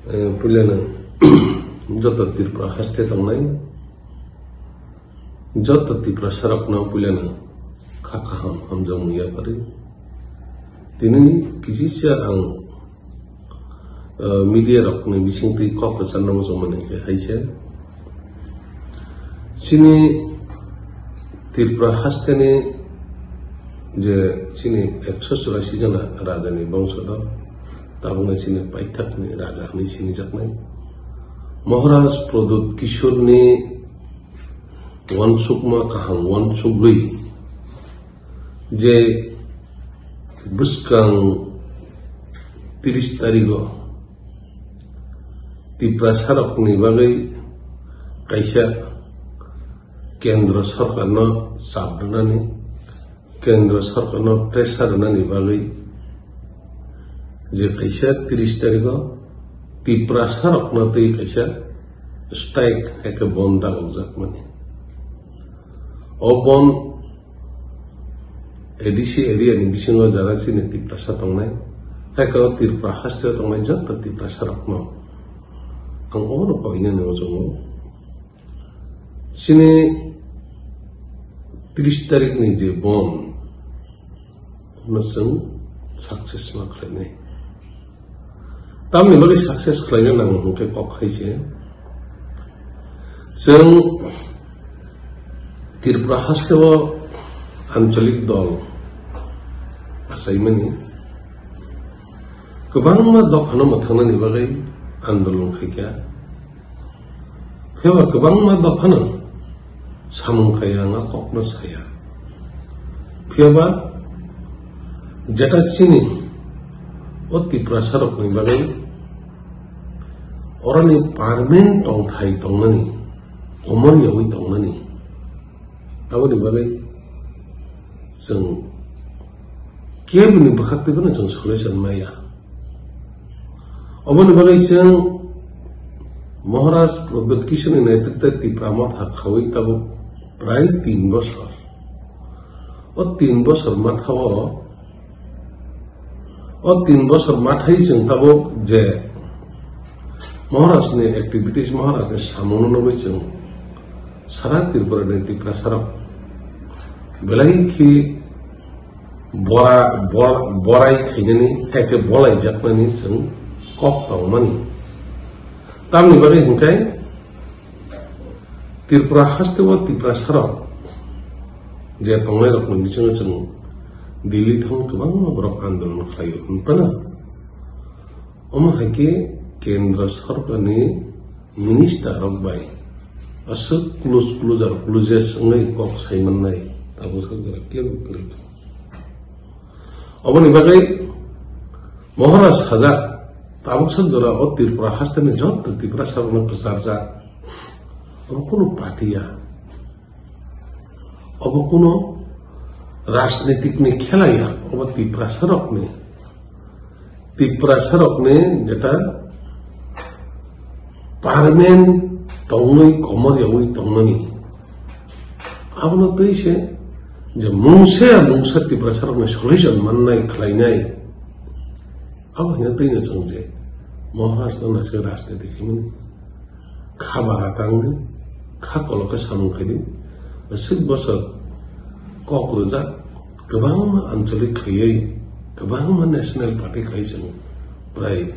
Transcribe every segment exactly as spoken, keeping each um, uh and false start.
Eh, puilano joto Tripura haste tongnai, joto Tiprasarokno puilano kha kaham hamjakmung yapharwi. Tini kisisa ang, eh, media rokni bisingtwi kok kwcharno muchungmani khe haise. Chini Tripura hasteni je chini ekso churasi jona rajani bongsodo, tabukno chini paithakni raja hwnwi sinijaknai. Maharaj Pradyut Kishorni uansukma kaham uansugwi je bwskang tris tarigo Tiprasarokni bagwi kaisa kendro sorkarno chap rwnani, kendro sorkarno pressure rwnani bagwi je kaisa tris tarigo Tiprasarokno tei kaisa strike hai khe bon dagokjakmani. O bon A D C area ni bisingo jara chini Tiprasa tongnai, hai khe o Tripura haste tongnai joto Tiprasa rokno ang obono koinani muchungo. Chini tris tarik ni je bon no chwng success ma khlainai. Tamni bagwi success khlaina nango hwnkhe kok hai se. Chwng Tripura hasteo ancholik dol achaimani kwbangma dophano mwthangnani bagwi andolon khaikha. Phiya ba kwbangma dophano samung khai ang a kokno saya. Phiya ba jeta chini o Tiprasarokni bagwi oroni permanent tongthai tongnani, komor yaui tongnani, aboni bagwi chwng kebini bwkhaktwi bono chwng solution maya. Oboni bagwi chwng Maharaj Pradyut Kishorni netrite Tipra Motha khaui tabuk prai tin bosor. O tin bosor mathao, o tin bosor mathai chwng tabuk je Maharajni activities, Maharajni samungno nugwi chwng sara Tripurani Tiprasarok belai khe bora-, bor-, borai khainani, hai khe bolaijakmani chwng kok tongmani. Tamni bagwi hwnkhe Tripura hasteo Tiprasarok je tongnairokni bisingo chwng Delhi thang kwbangma borok andolon khlaio hwnphano. Omo hai khe kendra sorkarni minister rok bai aswk close, closer, closest wngwi kok sai mannai tabuk kebo kwrwi tongo. Oboni bagwi Maharaj sajak tabuk sak jora o Tripura hasteni joto Tiprasarokno kwcharjak. Obo kunu party ya. Obo kunu rajnitikni khela ya, obo Tiprasarokni, Tiprasarokni jeta permanent tongwi komor yaui tongnani. Abono twi se je mungsa ya mungsa Tiprasarokni solution mannai khlainai. Abo hwnwi twi no chwng je Maharaj no naisik rajniti khaimani. Kha bara tangdi, kha kolok khe samung khaidi. Aswk bosor kok rwjak, kwbangma ancholik khaiwi, kwbangma national party khai chwng prai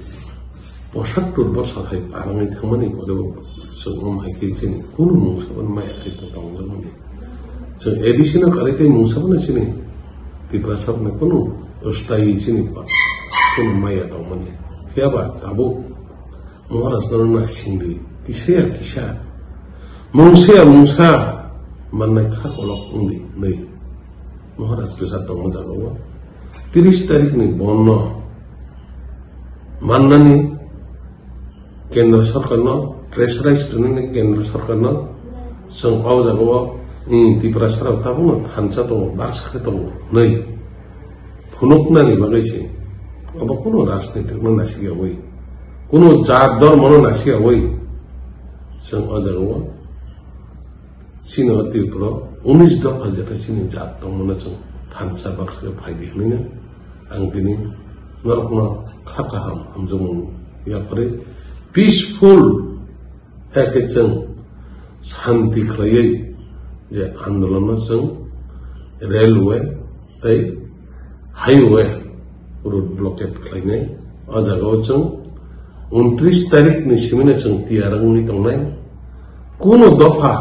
posattur bosor hai par wngwi thangmani pore bo chwng omo hai khe chini kunu mungsa phano maya khe tongjakmani. Chwng A D C no kwrwi tei mungsa phano chini Tiprasarokni kunu sthayi chini pa-, kunu maya tongmani. Phiya ba tabuk Maharaj no naisingdi, kisa ya kisa, mungsa ya mungsa mannai kha kolok wngdi, hwnwi Maharaj kwchar tongma jagao tris tarikni bonno mannani kendra sorkarno, pressurize rwnani kendra sorkarno, chwng o jagao, hmm, Tiprasarok tabukno thansa tongo, baksa khe tongo, hwnwi phunuknani bagwi se. Obo kunu rajnitikno naisik yaui, kunu jat dhormono naisik yaui, chwng o jagao chini o Tripura unis dopha jeta chini jat tongmano chwng thansa baksa khe phaidi hwnwi no ang tini norokno kha kaham hamjakmung yapharwi Peaceful hakhe chwng shanti khlaiwi je andolonno chwng railway tei highway road blockade khlainai. O jagao chwng untris tarikh ni simino chwng tiyar wngwi tongnai. Kuno dopha,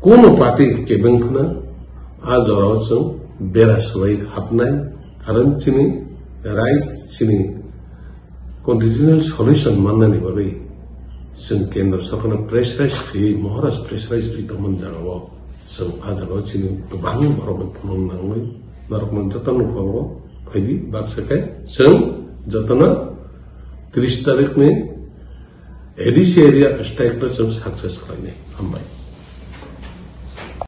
kuno party kebeng phano a jorao chwng bera swbai hapnai. Karon chini right, chini constitutional solution mannani bagwi chwng kendra sorkarno pressurize khaiwi, Maharaj pressurize rwi tongmani jagao chwng a jagao chini kwbang borokno phunuk nangwi norokno jotono phabo phaidi baksa khe chwng jotono tris tarikh ni A D C area strike no chwng success khlainai. Hambai.